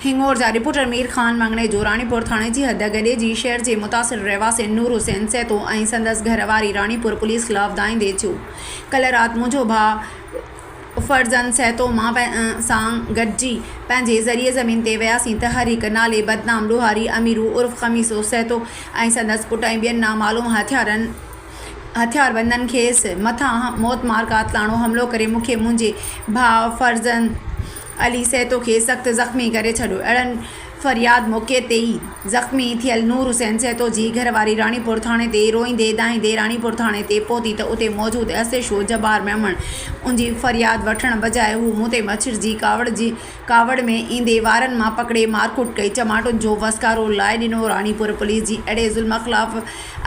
Hingorja, reporter Mir Khan Mangnejo, Ranipur ٿاڻي جي حد گڏي جي شهر جي متاثر رهواسين نور حسين سهتو ۽ سندس گهر واري راڻيپور پوليس خلاف دانهيندي چيو ڪلهه رات منهنجو ڀاء فرزند سهتو مان سان گڏجي پنهنجي زرعي زمين تي وياسين ته هر هڪ نالي بدنام ڏوهاري اميرو عرف خميسو سهتو ۽ سندس پٽ ۽ ٻين نامعلوم هٿيارن هٿياربندن کيس مٿان موتمار قاتلاڻو حملو ڪري مون کي منهنجي ڀاء فرزند علي سهتو کي سخت زخمي ڪري ڇڏيو. اهڙن فرياد موقعي تي ئي زخمي ٿيل نور حسين سهتو جي گهر واري راڻيپور ٿاڻي تي روئيندي دانهيندي راڻيپور ٿاڻي تي پهتي ته اتي موجود S H O Jabbar Memon ان جي فرياد وٺڻ بجاء هو مون تي مڇرجي ڪاوڙجي ڪاوڙ ۾ ايندي وارن مان پڪڙي مارڪٽ ڪئي چماٽن جو وسڪارو لائي ڏنو راڻيپور پوليس جي اهڙي ظلم خلاف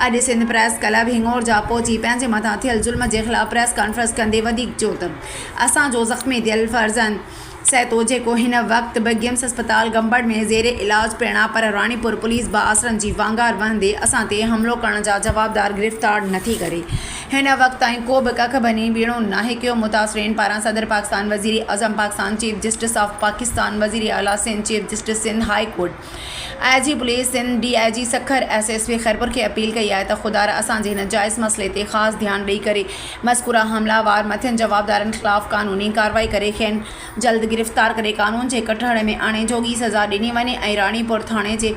اڄ سنڌ پريس ڪلب هنڱورجا پهچي پنهنجي مٿان ٿيل ظلم جي خلاف پريس ڪانفرنس ڪندي وڌيڪ چيو ته اسان جو زخمي ٿيل فرزند سهتو جيڪو هن وقت به گمس اسپتال گمبٽ ۾ زير علاج پڻ آ پر راڻيپور پوليس بااثرن جي وانگار وهندي اسان تي حملو ڪرڻ جا جوابدار گرفتار نٿي ڪري هن وقت تائين ڪو به ڪک ڀڃي ٻيڻو ناهي ڪيو متاثرين پاران صدر پاڪستان وزير اعظم Pakistan chief justice of Pakistan وزير اعليٰ Sindh chief justice Sindh high court I G police Sindh, D I G Sukkur, S S P Khairpur کي اپيل ڪئي آهي ته خدارا اسان جي هن جائز مسئلي تي خاص ڌيان ڏئي ڪري مذڪوره حمله وار مٿين جوابدارن خلاف قانوني ڪارروائي ڪري کين جلد گرفتار ڪري قانون جي ڪٽهڙي ۾ آڻي جوڳي سزا ڏني وڃي ۽ راڻيپور ٿاڻي جي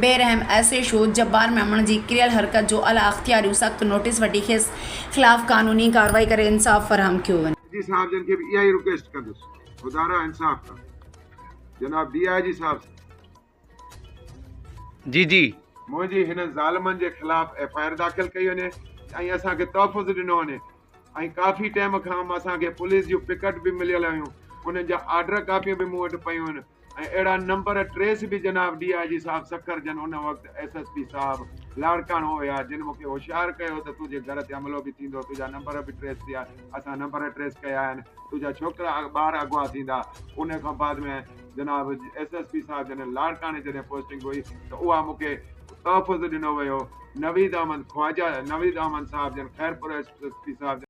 بي رحم S H O Jabbar Memon جي ڪريل حرڪت جو اعليٰ اختياريون سخت نوٽيس وٺي کيس خلاف قانوني ڪارروائي ڪري انصاف فراهم ڪيو وڃي. جي صاحب جن کي به اها ئي رڪويسٽ ڪندس خدارا انصاف ڪن جناب ڊي I جي صاحب. جي جي. منهنجي هنن ظالمن جي خلاف ايف I R داخل ڪئي وڃي ۽ اسان کي تحفظ ڏنو وڃي ۽ ڪافي ٽائيم کان اسان کي پوليس جون پڪٽ به مليل هيون انهن جا آرڊر ڪاپيون به مون وٽ پيون آهن ۽ اهڙا نمبر ٽريس به جناب ڊي I جي صاحب سکر جن ان وقت ايس ايس پي صاحب لاڙڪاڻو هيا جن مون کي هوشيار ڪيو ته تنهنجي گهر تي حملو به ٿيندو تنهنجا نمبر به ٽريس ٿيا اسان نمبر ٽريس ڪيا آهن تنهنجا ڇوڪرا ٻار اغوا ٿيندا ان کان بعد ۾ جناب ايس ايس پي صاحب جڏهن لاڙڪاڻي جڏهن پوسٽنگ هئي ته اها مون کي تحفظ ڏنو ويو نويد احمد خواجه نويد احمد صاحب جن خيرپور ايس ايس پي صاحب جن.